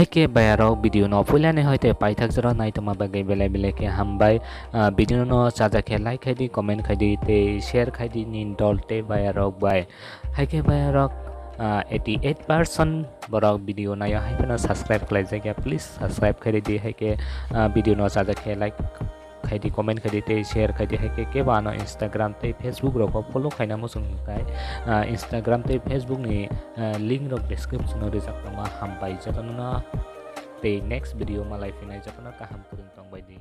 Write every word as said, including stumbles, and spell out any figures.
Ke bayarok video no puilani hoite paithak jora naitoma bagwi belai belai khe hambai. Ah, video no chajak khe like khai di, comment khai di, tei share khai di nini dol tei bayarok bai. Hai khe bayarok, ah, eighty eight percent borok video naio, hai phano subscribe khlai jakya, please subscribe khai di. Hai khe, ah, video no chajak khe like khai di, comment khai di, tei share khai di. Hai khe kebo ano Instagram tei Facebook rogo follow khaina muchung khai, ah, Instagram tei Facebook ni, ah, link rok description o rijak tongo. Hambai jotono no, tei next video malai phinai jotono kaham kwrwng tongbai di.